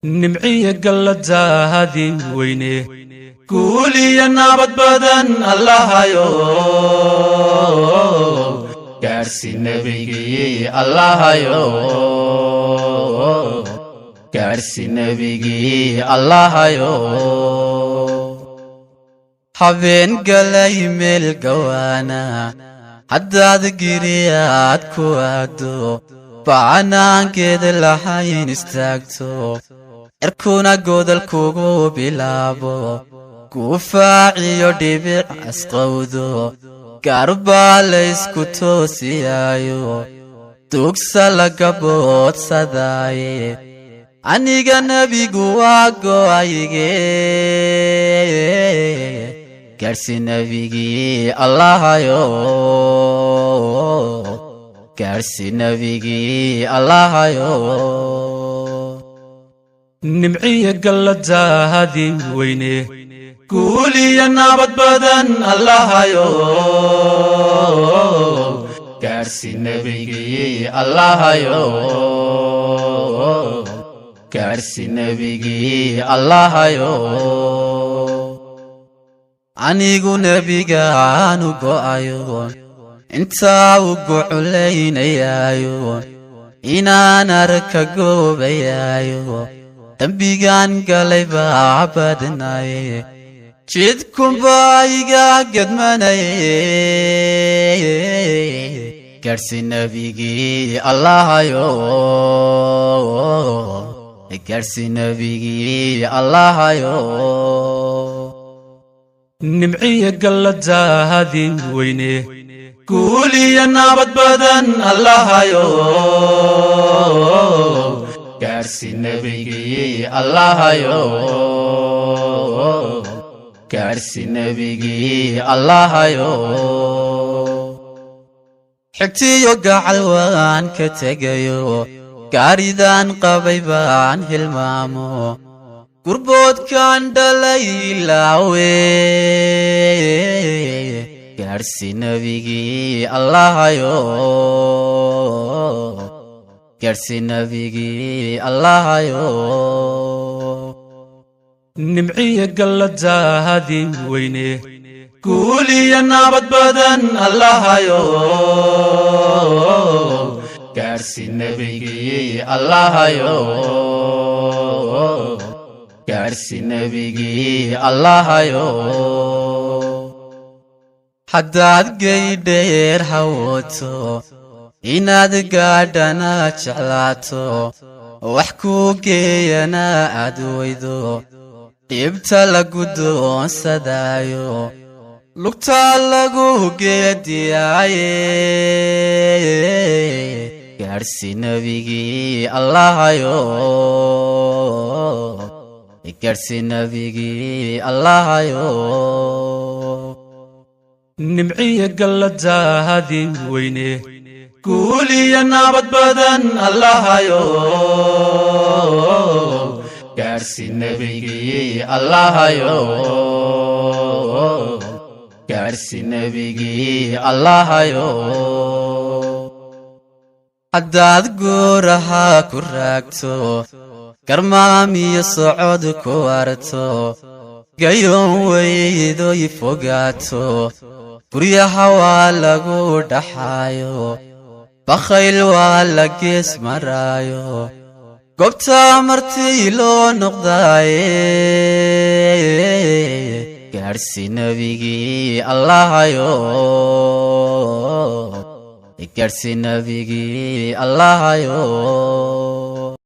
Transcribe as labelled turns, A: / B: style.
A: Nimciya galladaadii weyne, guuliya nabad badan Allahayo gaadhsi nebigii, Allahayo gaadhsi nebigii, Allahayo. Habeen galay meel gawaana haddaad giriyaad ku aado, bacanaankeeda lahayn istaagto, cirkuna godol kugu bilaabo, guufaaciyo dhibic asqowdo, gaarbaa laysku toosiyaayo, dugsa laga boodsadaaye, aniga nebigu waa go'ayge, gaadhsi nebigii, Allahayo gaadhsi nebigii, Allahayo. Nimciya galladaadii weyne, guuliya nabad badan Allahayo gaadhsi nebigii, Allahayo gaadhsi nebigii, Allahayo. Anigu nebigaanu go'ayo, intaa u gocolaynayayo, inaan arka goobayaayo, dembigaan galay baa badnaye, jidkunbaa iga gedmanaye, gaadhsi nebigii, Allahayo gaadhsi nebigii, Allahayo. Nimciya galladaadii weyne, guuliya nabad badan Allahayo gaadhsi nebigii, Allahayo gaadhsi nebigii, Allahayo. Xigtiyo gacal waan ka tegayo, gaaridaan qabay baan hilmaamo, gurboodkaan dhalay laawe, gaadhsi nebigii, Allahayo gaadhsi nebigii, Allahayo. Nimciya galladaadii weyne, guuliya nabad badan Allahayo gaadhsi nebigii, Allahayo gaadhsi nebigii, Allahayo. Haddaad geydheer hawooto, inaad gaadhana jeclaato, wax kuu geeyana aad weydo, dhibta lagu doonsadaayo, lugtaa lagu geediyaaye, gaadhsi nebigii, Allahayo gaadhsi nebigii, Allahayo. Nimciya galladaadii weyne, guuliya nabad badan Allahayo gaadhsi nebigii, Allahayo gaadhsi nebigii, Allahayo. Haddaad guuraha ku raagto, garmaamiyo socod ku arto, gayoon weydoy fogaato, guryaha waa lagu dhaxaayo, bakhayl waa la gees maraayo, goobta martii loo noqdaaye, gaadhsi nebigii, Allahayo gaadhsi nebigii, Allahayo.